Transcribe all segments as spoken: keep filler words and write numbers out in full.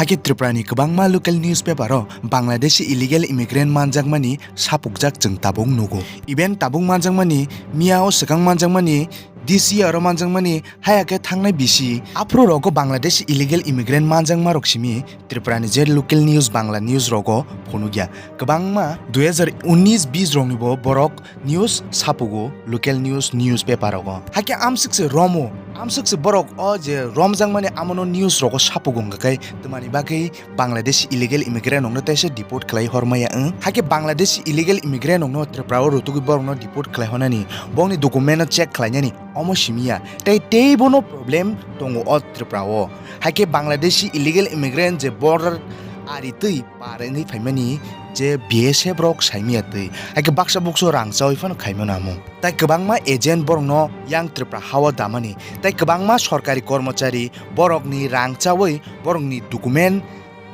Hakhe Tripura ni kwbangma local newspaper o Bangladeshi illegal immigrant manjakmani sapukjak chwng tabuk nugo. Even tabuk manjakmani, miya o swkang manjakmani, D C aro manjakmani, haya khe thangnai bisi. Aphuru rogo Bangladeshi illegal immigrant manjakma rok simi Tripura ni je local news, Bangla news rogo phunukya. Kwbangma dui hazar unis bis rokni bo borok news sapugo, local news, newspaper rogo. Hakhe amswk se romo, amswk se borok o je romjakmani amono news rogo sapugo wngkha khe twmani bagwi Bangladeshi illegal immigrant rokno teisa deport khlai hormaya wng. Hakhe Bangladeshi illegal immigrant rokno Tripura o rwtugwi borokno deport khlai hornani, bongni document no check khlainani omo simiya. Tei teibono problem tongo o Tripura o. Hakhe Bangladeshi illegal immigrant je border ari twi par wngwi phaimani je B S F rok saimiya twi. Hakhe baksa bukso rang chawi phano khaimano amo. Tai kwbangma agent borokno yang Tripura hao damani. Tai kwbangma sorkari kormochari borokni rang chawi borokni document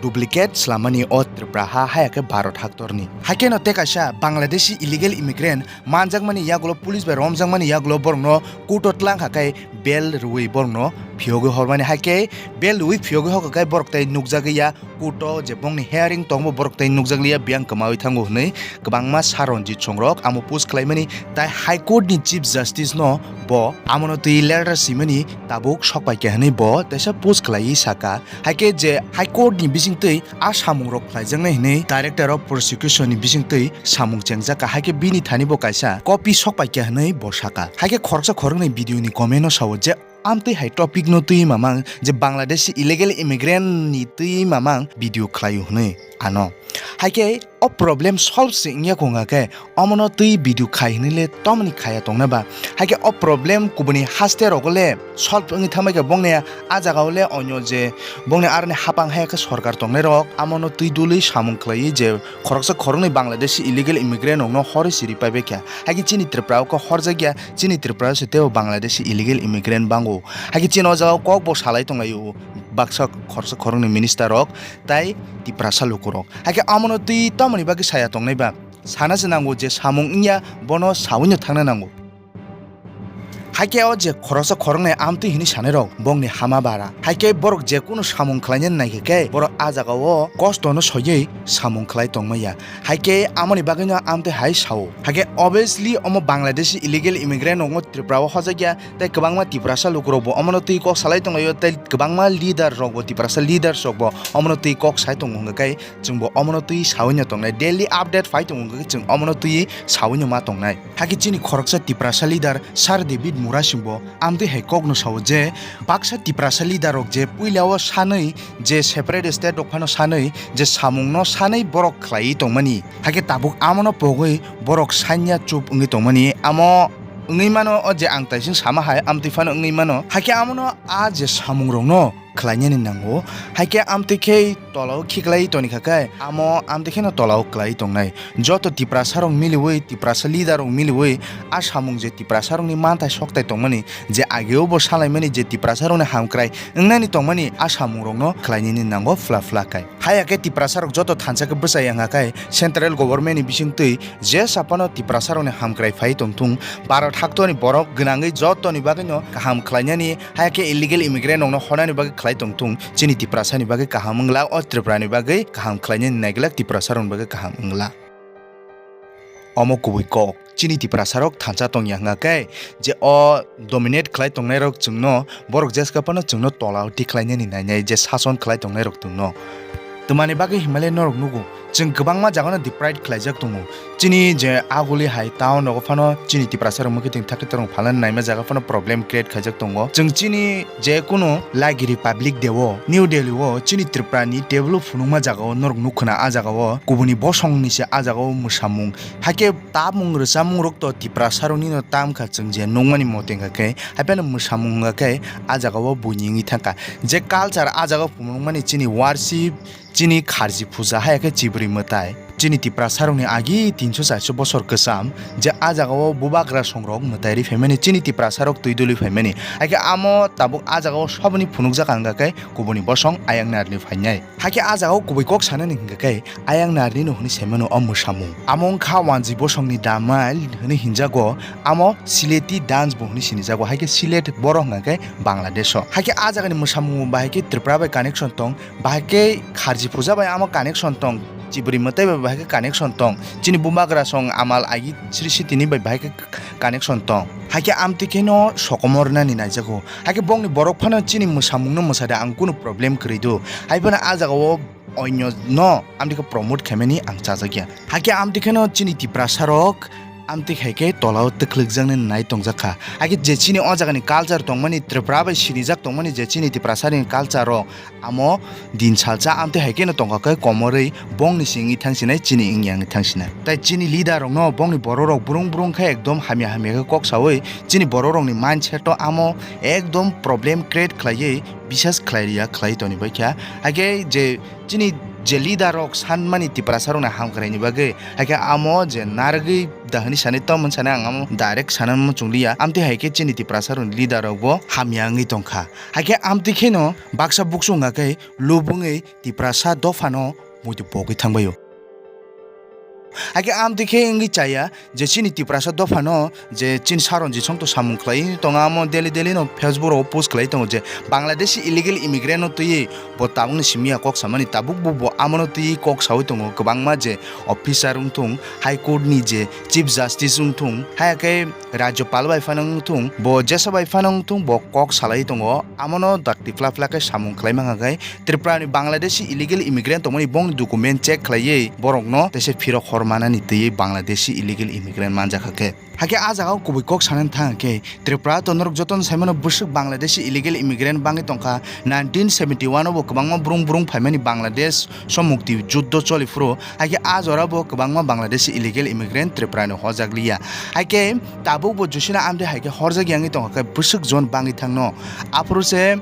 duplicate slamani o Tripura ha, haya khe Bharat haktorni. Haikhe no tei kaisa Bangladeshi illegal immigrant manjakmani yagulo, police bai romjakmani yagulo borokno court o twlang kha khe bail rwui borokno phiyogwi hormani. Haikhe bail rwui phiyogwi hokha khe borok tai nukjagwi ya court o je bongni hearing tongbo borok tai nukjakliya, biyang kwmawi thango hwnwi kwbangma Sir Ranjit Song rok amo post khlaimani. Tai High Court ni Chief Justice no bo amono twi letter simani tabuk sokpaikha hwnwi bo teisa post khlaiwi saka. Haikhe je High Court ni bisingtwi a samung rok khlaijaknai hwnwi Director of Prosecution ni bisingtwi samung chengjak kha, haikhe bini thani bo kaisa copy sokpaikha hwnwi bo saka. Haikhe khoroksa khoroknwi video ni comment o sao je amtwi hai topic no twi mamang je Bangladeshi illegal immigrant ni twi mamang video khlaio hwnwi ano. Haikhe o problem solve se wngya kho wngkha khe omono twi video khai hwnwi le tomoni khaya tongna ba? Haikhe o problem kubuni haste rogo le solve wngwi thamai khe bongni a jaga o le onyo je bongni aroni hapang haya khe sorkar tongnai rok amono twi dului samung khlaiwi je khoroksa khoroknwi Bangladeshi illegal immigrant rokno horwi siri paibai kha. Haikhe chini Tripura o khe horjakya, chini Tripura o se teibo Bangladeshi illegal immigrant bango. Haikhe chini o jaga o kok bo salai tonglaio baksa khoroksa khoroknwi minister rok tai Tiprasa lukurok. Haikhe amono twi tamoni bagwi saya tongnai ba? Sana se nango je samung wngya bono sawino thangna nango. Haikhe o je khoroksa khoroknwi amtwi hwnwi sanai rok bongni hama bara. Haikhe borok je kunu samung khlainani naikhe khe borok a jaga o kosto no soiwi samung khlai tongmaya. Haikhe amoni bagwino amtwi hai sao. Haikhe obviously omo Bangladeshi illegal immigrant rokno Tripura o hojakya tei kwbangma Tiprasa lukurok bo omono twi kok salai tonglaio tei kwbangma leader rok bo, Tiprasa leaders rok bo omono twi kok sai tongo hwnkhe chwng bo omono twi sawi no tongnai, daily update phai tongo hwnkhe chwng omono twi sawi no ma tongnai. Hakhe chini khoroksa Tiprasa leader Sir David Murasing bo amtwi hai kok no sao je baksa Tiprasa leader rok je puila o sanwi je separate state rok phano sanwi je samung no sanwi borok khlaiwi tongmani. Haikhe tabuk amono pogwi borok sanya chup wngwi tongmani. Amo wngwi mano o je ang taising sama hai amtwi phano wngwi mano. Haikhe amono a je samung rokno khlainani nango. Haikhe amtwi khe tolao khiklai toni kha khe amo amtwi kheno tolao klai tongnai. Joto Tiprasa rok miliwi, Tiprasa leader rok miliwi a samung je Tiprasa rokni manthai soktai tongmani, je ageo bo salaimani je Tiprasa rokni hamkrai wngnani tongmani a samung rokno khlainani nango phla phla khai. Haya khe Tiprasa rok joto thansa khe bwchai wngkha khe central government ni bisingtwi je saphano Tiprasa rokni hamkrai phai tongthung, Bharat haktorni borok gwnangwi jotoni bagwino kaham khlainani, haya khe illegal immigrant rokno hornani bagwi khlai tongthung, chini Tiprasa ni bagwi kaham wngla, o Tripura ni bagwi kaham khlainani naiglak, Tiprasa rokni bagwi kaham wngla. Omo kubui kok. Chini Tiprasa rok thansa tongya wngkha khe je o dominate khlai tongnai rok chwngno, borok jeska phano chwngno tola o tikhlainani nainai je sason khlai tongnai rok chwngno. Twmani bagwi hinmale norok nugo, chwng kwbangma jagano deprive khlaijak tongo. Chini je aguli hai town rogo phano chini Tiprasa rok mwkhitwng thakhe torong phalnani naima jaga phano problem create khaijak tongo. Chwng chini je kunu Lagiri Public Day o New Delhi o chini Tripura ni teblo phunukma jaga o norok nukhwna, a jaga o kubuni bosong ni se a jaga o mwsamung. Hakhe tamung rwchapmung rok to Tiprasa rok nino tam kha, chwng je nukmani mote hwnkha khe, haiphano mwsamung hwnkha khe a jaga o buini wngwi thangkha. Je culture a jaga o phunukmani chini worship, chini kharji puja, haya khe chibri mwtai. Chini Tiprasa rokni agi tinso charso bosor kwcham je a jagao bubagra songrok mwtai ri phaimani, chini Tiprasa rok twi doli phaimani. Haikhe amo tabuk a jagao soboni phunukjak ang khe kubuni bosong ayang narni phainai. Haikhe a jagao kubui kok sanani hingkha khe ayang narni no hwnwi saimano o mwsamung. Amo wngkha wanjwi bosongni damal hwnwi hinjago, amo Sileti dance bo hwnwi sinijago, haikhe Silet boro hwnkha khe Bangladesh o. Haikhe a jagani mwsamung bahai khe Tripura bai connection tong, bahai khe Kharji puja bai amo connection tong, chibri mwtai bai bahai khe connection tong, chini bubagra song amal agi sri sitini bai bahai khe connection tong. Haikhe amtwi kheno sokomornani naijago. Haikhe bongni borok phano chini mwsamungno mwsade ang kunu problem kwrwi do. Haiphano a jagao onyo no amtwi khe promote khaimani ang chajakya. Haikhe amtwi kheno chini Tiprasa rok amtwi khaikhe tolao twkhlikjaknani nai tongjakha. Haikhe je chini o jagani culture tongmani, Tripura bai sinijak tongmani je chini Tiprasani culture rok, amo din salsa amtwi hai kheno tongkha khe komorwi bongni singwi thangsinai, chini wngya wngwi thangsinai. Tai chini leader rokno bongni borok rok brung brung khe ekdom hamya hamya khe kok sawi chini borok rokni mindset o amo ekdom problem create khlaiwi bisas khlai riya khlai toni bai kha. Haikhe je chini je leader rok sanmani Tiprasa rokni hamkraini bagwi, haikhe amo je narwgwi da hwnwi sanai, tamo hwnwi sanai ang amo direct sanani muchung liya. Amtwi hai khe chini Tiprasa rokni leader rok bo hamya wngwi tongkha. Haikhe amtwi kheno baksa buksu wngkha khe lubungwi Tiprasa dophano muitu pogwi thangbaio. Haikhe amtwi khe wngwi chaya je chini Tiprasa dophano je chini Saronjit song to samung khlai tongo, amo daily daily no Facebook rogo post khlai tongo je Bangladeshi illegal immigrant no twiwi bo tabukni simi ya kok samani, tabuk bo, bo amono twiwi kok sawi tongo kwbangma je officer wngthung, High Court ni je Chief Justice wngthung, haya khe Rajyapal bai phano wngthung, bo jesa bai phano wngthung, bo kok salai tongo. Amono dakti phla phla khe samung khlai mankha khe Tripura ni Bangladeshi illegal immigrant tongmani bongni document check khlaiwi borokno teisa phirok hor manani twiwi Bangladeshi illegal immigrant manjakha khe. Haikhe a jagao kubui kok sanani thang khe Tripura to norok jotono saimano bwswk Bangladeshi illegal immigrant bangwi tongkha. Nineteen seventy one o bo kwbangma brung brung phaimani Bangladesh so mukti juddo choli phuru, haikhe a jora bo kwbangma Bangladeshi illegal immigrant Tripura ni hojak liya. Haikhe tabuk bo Josina amtwi haikhe horjak yangwi tongkha khe bwswk jon bangwi thangno. Aphuru se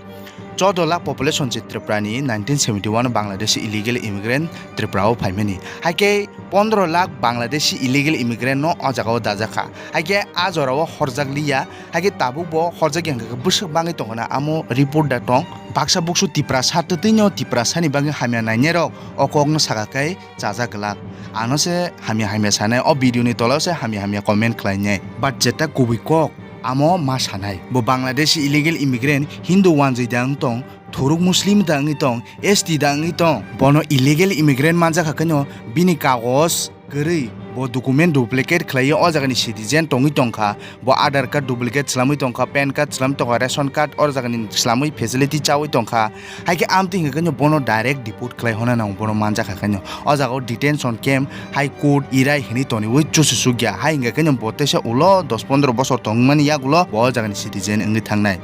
chordo lakh population se Tripura ni nineteen seventy one Bangladeshi illegal immigrant Tripura o phaimani. Haikhe pondro lakh Bangladeshi illegal immigrant no o jaga o dajakha. Haikhe a jora o horjak liya. Haikhe tabuk bo horjak yangkha khe bwswk bangwi tongkha na amo report da tong. Baksa buksu Tiprasa twtwi no Tiprasa ni bagwi hamya nainai rok o kok no saka khe chajak glak. Ano se hamya hamya sanai, o video ni tola o se hamya hamya comment khlai nai. But jeta kubui kok, amo ma sanai. Bo Bangladeshi illegal immigrant Hindu wanjwi da wng tong, thuruk Muslim da wngwi tong, S T da wngwi tong. Bono illegal immigrant manjakha khe no bini kagoj kwrwi, bo document duplicate khlaiwi o jagani citizen tongwi tongkha. Bo Aadhaar card duplicate swlamwi tongkha, pan card swlamwi tongkha, ration card o jagani swlamwi facility chawi tongkha. Haikhe amtwi hwnkhe no bono direct deport khlai hona nango, bono manjakha khe no. O jaga o detention camp, High Court, Irai hwnwi toniwi chuchusukya. Hai hwnkhe no bo teisa ulo dos pondro bosor tongmani yagulo bo o jagani citizen wngwi thangnai.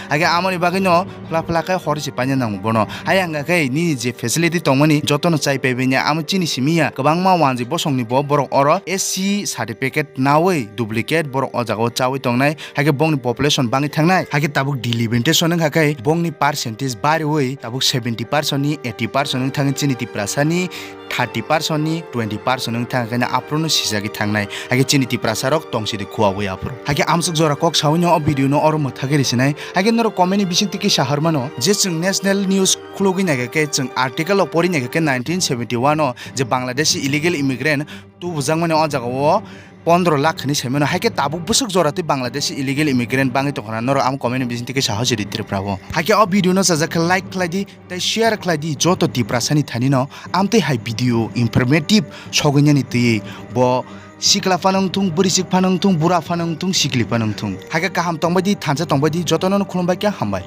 Haikhe amoni bagwino phla phla khe hor se paina nango bono. Hai hwnkha khe nini je facility tongmani jotono chai paibaini, amo chini simi ya kwbangma wanjwi bosongni bo borok oro S C certificate nawi duplicate borok o jaga o chawi tongnai. Haikhe bongni population bangwi thangnai. Haikhe tabuk delimitation wngkha khe bongni percentage bariwi tabuk seventy percent ni eighty percent wng thangwi chini Tiprasani thirty percent ni twenty percent wng thang khe aphuru no sijagwi thangnai. Haikhe chini Tiprasa rok tong sidi khuawi aphuru. Haikhe amsuk jora kok sawi no o video no oro mwthagwi risinai. Haikhe norok comment ni bising twi kisa harmano je chwng national news khulugwi naikha khe, chwng article o pori naikha khe nineteen seventy one o je Bangladeshi illegal immigrant tubujakmani o jaga o pondro lakh hwnwi saimano. Haikhe tabuk bwswk jora twi Bangladeshi illegal immigrant bangwi tongkha na, norok amo comment ni bising twi kisa hosidi Tripura o. Haikhe o video no chajak khe like khlai di. Tei share khlai di joto Tiprasani thani no, amtwi hai video informative sogwinani twiwi. Bo sikla phano wngthung, bwrwisik phano wngthung, bura phano wngthung, sikli phano wngthung. Haikhe kaham tongbai di, thansa tongbai di, jotono no khulumbai khe hambai.